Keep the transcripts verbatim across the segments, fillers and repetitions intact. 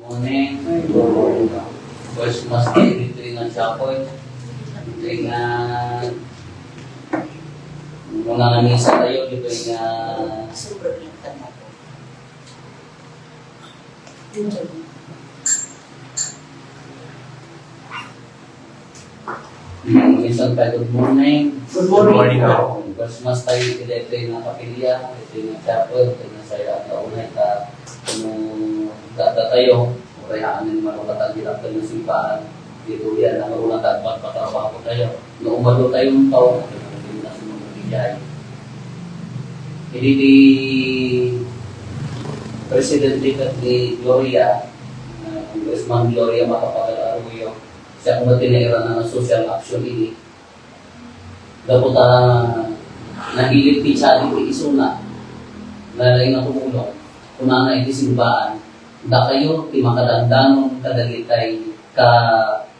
Morning. First Mass tayo dito nga chapel. Dito nga muna nga misa tayo dito nga Minsan tayo, good morning. Good morning. Good morning, po. First Mass tayo, iti daytoy nga kapilya, iti nga chapel, iti nga sayaat nga unay, ta, no, dada tayo, uray amin malukatan di dakkel nga simbaan, dito yan, ang una, tagpagpatrabaho tayo. No, umado tayo ng tao, hindi na sumagod di jay. Hindi di Presidente ket ni Gloria, uh, Congressman Gloria Macapagal Arroyo, siya kung tinairan na social action ini. Gapu ta nahilit ti charity isuna, nga lain nga tumulong, kunana iti simbaan, dakayo ti makadandanon kadagitay ka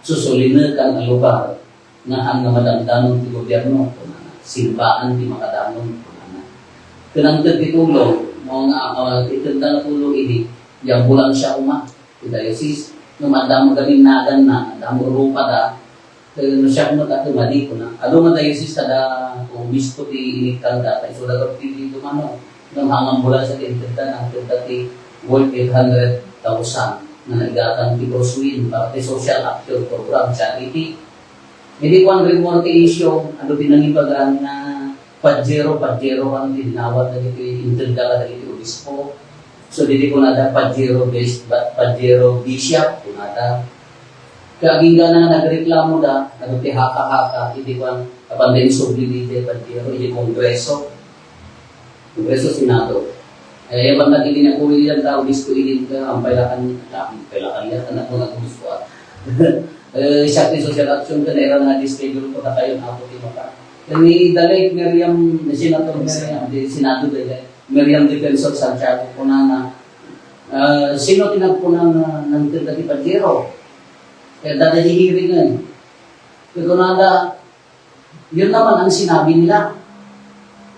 susulinekan a lugar, nga haan nga madandanon ti gobierno, kunana. Simbaan ti makadanon, kunana. Ken nangted ti tulong, mao nga, ah, itedda nga tulong idi, di ambulansia koma, ti diocese. Ngem adda mo gamin naganna, adda mo rupada, ken no siak met a tumadi, kuna. Adu nga diocese kada obispo ti inikkanda, ta isu daga ti, ti dumano. Ngem haan nga ambulansia ti intedda, nangtedda ti worth eight hundred thousand nga naigatang ti Crosswind para ti social action program, charity. Idi kuan, remorke issue, adu ti nangibaga nga Pajero, Pajero kan ti dinawat dagiti intedda kadagiti obispo. So, didi kunada Pajero bas-, ba-, Pajero bishop, kunada. Kaya agingga na nagreklamo da, adu ti haka-haka, idi kuan, apan da insubli didi Pajero, idi Kongreso. Kongreso, Senado. Eh, yaman na didi nga, kung ilan tao, gusto ilin ka, ampay lakan, ampay lakan ya, anak mo nga gusto, ah. Eh, siya ti social action, kaya era nga di schedule ko, takayon ako, di maka. Kani Dalek Miriam, ni Senator Miriam, di Senado, di, di, Miriam Defensor Santiago, kunana, ah, sino ti nagkuna nga nangted dati Pajero? Kaya dada di hearing, eh. Kaya kunada, yun naman ang sinabi nila.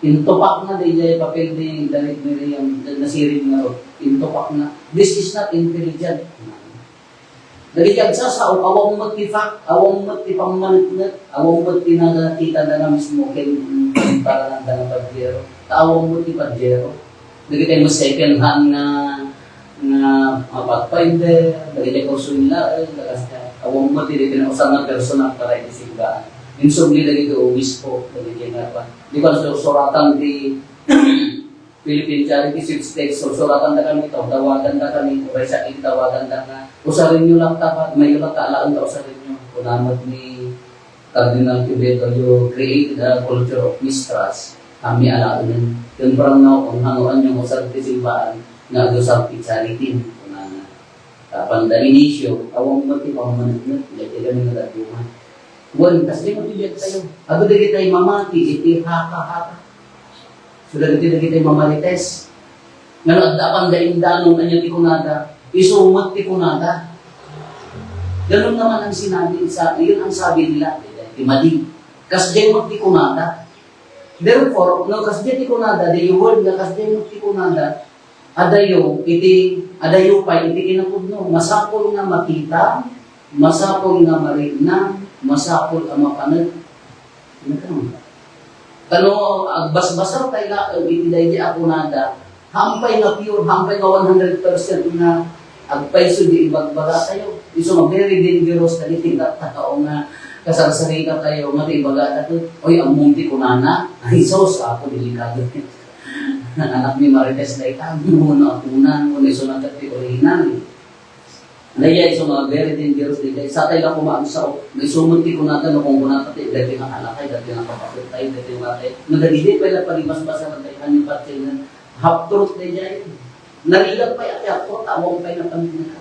Intupak na, di jay papel ni Dalek Miriam, nasiring na ro. Intupak na. This is not intelligent. Dagiti agsasao, awan met ti fact, awan met ti pammaneknek, awan met ti nakita da nga mismo ken, mm, para nanda nga Pajero. Ta awan met ti Pajero. Dagiti met second hand nga, nga mga Pathfinder, dagiti kurso nila, eh, dagas ka. Awan met ti, ti nausan nga personal para iti simbaan. Insubli dagiti obispo, dagiti nga pa. Di ba, sur-, suratan ti Philippine Charity Sweepstakes, so, suratan da kami, taw-, tawagan da kami, uray sa tawagan da nga, usaren nyo lang ta, may iba ta alaen ta usaren nyo. Kunamot ni Cardinal Quevedo, "You created a culture of mistrust." Kami alaen, then from now on, hangoan nyo usar ti simbaan, nga adu sa charity, kunana. Apan da inisyo, awan met ti pammaneknek, dagiti kami nga dadduma. Wen, kasdi mo ti biag tayo. Adu dagiti mamati, iti haka-haka. So, dagiti, dagiti mamarites. Ngano adda panda indanon, anya ti kunada? Isu met ti kunada. Ganun naman ang sinabi sa, yun ang sabi nila, ti madi. Kasdi mo ti kunada. Therefore, no, kasdi ti kunada, the word nga kasdi mo ti kunada, adayo iti, adayo pay iti kinapudno. Masapul nga makita, masapul nga marikna, masapul a mapaneg. Ano ka? Kano agbasbasar tayo laeng iti daydi a kunada, hampay nga pure, hampay nga one hundred percent nga agpayso di ibagbaga tayo. Isu nga very dangerous dagiti tattao nga kasarsarita tayo nga ti ibaga tayo, "Oy, ammom ti kunana." Ay, sus, ako, delikado. Anak ni Marites dayta, no, no, akunan, no, isu na ti original. Naya, isu nga very dangerous dayta. Sa tayo lang kumaagsaw, may sumot ti kunata, no, kung kunata ti, dati nga alakay, dati nga kapatid tayo, dati nga atay. No, dagiti pala palimasmasan tayo, kanyang pagkaingan, half truth dayta. Narigat pay a ti half truth, awang pay na pamilya.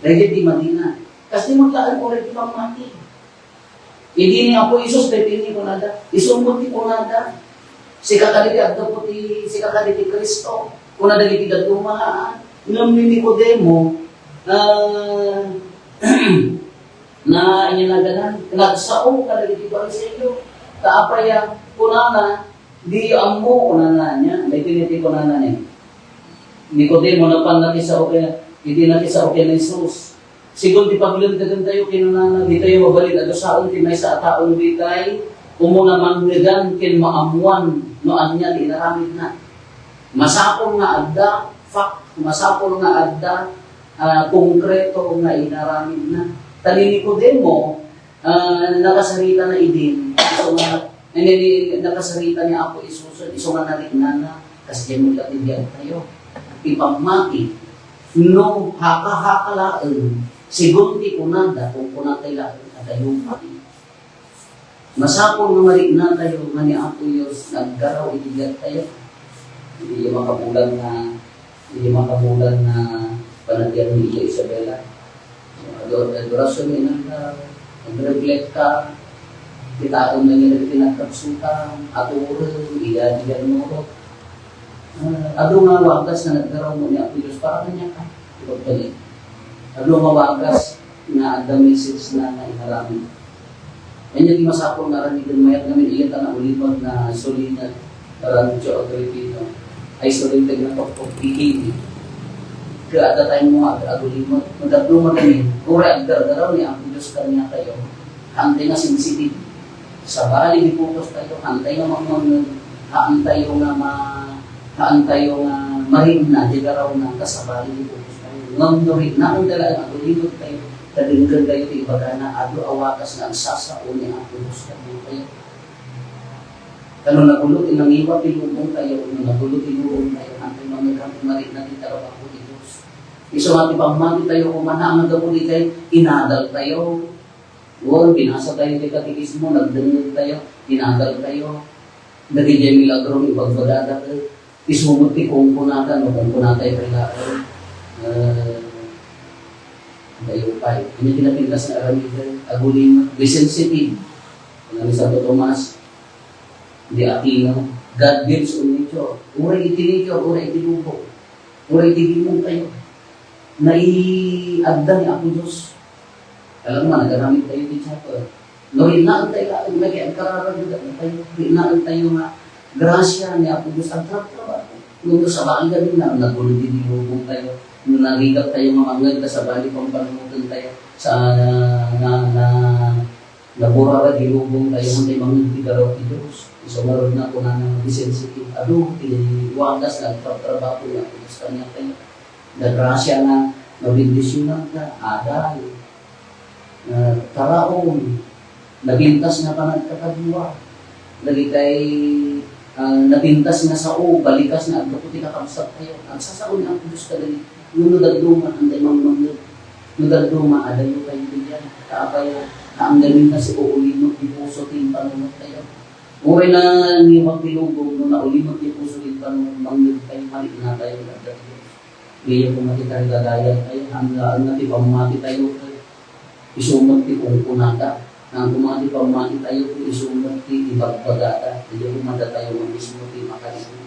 Dayta di Madina. Kasi maglaan ko rin ibang mati. Idi ni Apo Jesus, daytoy ni kunada, isu met ti kunada. Sika kadagiti aggapu ti, sika kadagiti Cristo. Kuna dagiti dadduma, ngem ni Nicodemo, ah, na, inyanagan, nagsao kadagiti Fariseo. Ta apay a, kunana, "Diyo ammo," kunana niya. Daytoy ti kunana ni Nicodemo, napan na ti sao kaya, Idi nakisao ken ni Jesus, sigun ti paglintegen tayo, kinunana, ditayo mabalin a dusaen ti maysa a taong ditay umuna manngegan ken maammuan no ania ti inaramidna. Masapul nga adda fact, masapul nga adda, ah, konkreto nga inaramidna. Ta ni Nicodemo, ah, nakasarita na idin, isu nga, hindi, hindi, nakasarita ni Apo Jesus, isu nga nariknana, kas diay met la ti biag tayo. Ti pammati, no haka-haka laeng, sigun ti kunada, kung kunatay laeng, adayo pay. Masapul nga marikna tayo nga ni Apo Dios nga aggaraw iti biag tayo. Iti makabulan nga, iti makabulan nga panagyan ni Iya Isabela. Adu-, adorasion nga inanda, nag-reflect ka, kitaem na niya dagiti nagkapsutan, atureng, iya ti ginurot. Ah, adu nga wagas nga naggaraw mo ni Apo Dios para kaniaka. Ibagbaga. Adu nga wagas nga adda message na nga inaramid. Ania ti masapul nga aramiden, mayat ngamin iyat a naulimek nga sulinek Rancho Agripino. Ay sulinek nga tuktok ti hini. Ket adda tayo nga ag-, agulimek. Madagduma ngamin, uray agdaragaraw ni Apo Dios kaniatayo. Haantay nga sensitive. Sabali ti pusos tayo, haantay nga mangmangngeg, haantayo nga ma-, haantayo nga marikna ti garawna, ta sabali ti pusos tayo. Ngem no riknaen tayo laeng, agulimek tayo, ta denggen tayo ti ibagana, adu a wagas nga agsasao ni Apo Dios kadatayo. Ta no nagulo ti nangiwat ti lubong tayo, no nagulo ti lubong tayo, haantay mangngeg, haantay marikna ti trabaho ti Dios. Isu nga ti pammati tayo, koma nga gapu ditoy, inadal tayo. Wen, binasa tayo ti katekismo, nagdengngeg tayo, inadal tayo. Dagiti milagro nga ibagbagada ket isu met ti kunkunada, no kunkunatayo pay laeng. Eh, adayo pay. Ania ti napintas nga aramiden? Agulimek, be sensitive. Kuna ni Santo Tomas de Aquino, "God builds on nature." Uray iti nature, uray iti lubong, uray iti gimong tayo. Naiadda ni Apo Dios. Alam mo, nagaramid tayo ti chapel. No, riknaen tayo laeng, may agkararag tayo. Riknaen tayo nga grasya ni Apo Dios, agtrabtrabaho. No, no, sabali kami na, nagulo ti lubong tayo. No, narikap tayo nga mangngeg, ta sabali pampanunoten tayo. Sa, na, na, Naburaga ti lubong tayo, haantay mangngeg ti garaw ti Dios. Isu ngarud na kunana nga be sensitive. Adu ti wagas nga agtrabtrabaho ni Apo Dios kaniatayo. Nagrasya na, nabendisyonanta, adal, na taraon, napintas nga panagkakadua. Dagitay, ah, napintas nga sao, balikas nga aggapu ti kakabsattayo. Agsasao ni Apo Dios kadagiti. Ngem no dadduma, haantay mangmangngeg. No dadduma, adayo pay diay. Ta apay, haangamin nga si-uulimek ti puso ti impanunottayo. Uray nangiwat ti lubong, no naulimek ti puso ti impanunot, mangngegtayo, mariknatayo, adda ti Dios. Diyo koma ti karidadayan tayo, haan nga, haan nga ti pammati tayo, isu met ti kunkunada. Haan koma ti pammati tayo, isu met ti ibagbagada. Diyo koma datayo nga mismo ti makarikna.